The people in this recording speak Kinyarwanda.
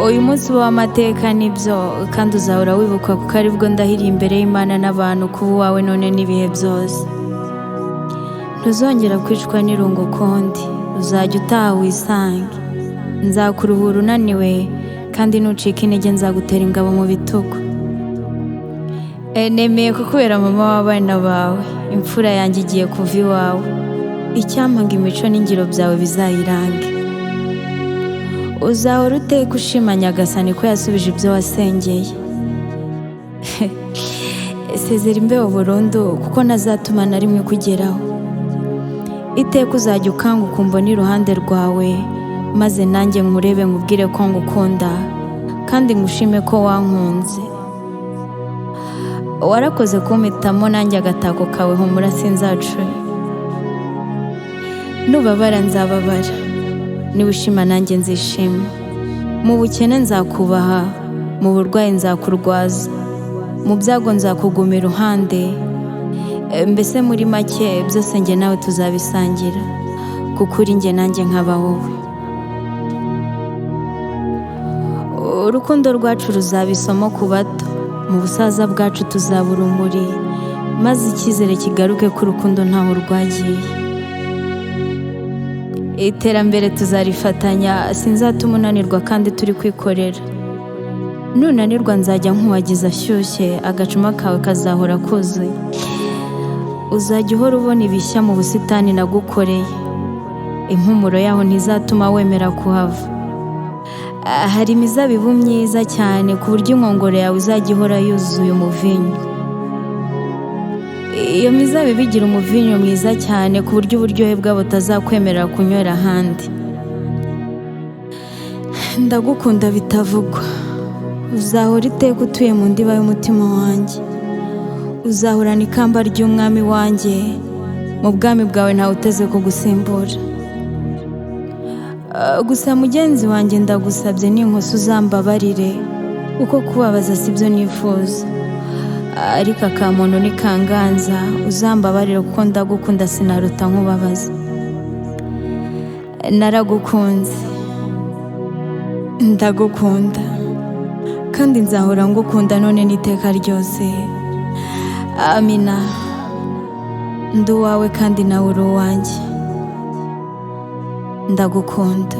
Uyu munsi uba w'amateka nibyo, kandi uzahora wibuka kuko aribwo ndahiriye imbere y'Imana n'abantu kuba uwawe none n'ibihe byose. Ntuzongera kwicwa n'irungu ukundi, uzajya utaha wisange. Nzakuruhura unaniwe, kandi nucika intege nzagutera ingabo mu bitugu. Nemeye kukubera mama w'abana bawe, imfura yanjye igiye kuva iwawe. Icyampa ngo imico n'ingiro byawe bizayirange. Uzahora uteka ushima Nyagasani ko yasubije ibyo wasengeye. Sezera imbeho burundu kuko ntazatuma na rimwe ikugeraho. Iteka uzajya ukanguka umbone iruhande rwawe, maze nanjye nkurebe nkubwire ko ngukunda, kandi ngushime ko wankunze. Warakoze kumpitamo nanjye agatako kawe humura sinzacure. Nubabara nzababara, niwishima nanjye nzishima. Mu bukene nzakubaha, mu burwayi nzakurwaza, mu byago nzakuguma iruhande. Mbese muri make byose njye nawe tuzabisangira, kuko uri njye nanjye nkaba wowe. Urukundo rwacu ruzaba isomo ku bato, mu busaza bwacu tuzaba urumuri, maze icyizere kigaruke ko urukundo ntaho rwagiye. Iterambere tuzarifatanya, sinzatuma unanirwa kandi turi kwikorera. Nunanirwa nzajya nkubagiza ashyushye, agacuma kawe kazahora kuzuye. Uzajya uhora ubona ibishya mu busitani nagukoreye, impumuro yaho ntizatuma wemera kuhava. Hari imizabibu myiza cyane ku buryo inkongoro yawe izajya ihora yuzuye umuvinyu. Iyo mizabibu igira umuvinyu mwiza cyane ku buryo uburyohe bwabo butazakwemerera kunywera ahandi. Ndagukunda bitavugwa, uzahora iteka utuye mu ndiba y'umutima wanjye. Uzahorana ikamba ry'umwami wanjye, mu bwami bwawe ntawe uteze kugusimbura. Gusa mugenzi wanjye ndagusabye n'inkosi uzambabarire, kuko kubabaza sibyo nifuza. Ariko akamuntu nikanganza, uzambabarire kuko ndagukunda sinaruta nkubabaza. Naragukunze, ndagukunda, kandi nzahora ngukunda none n'iteka ryose. Amina, ndi uwawe kandi nawe uri uwanjye. Ndagukunda.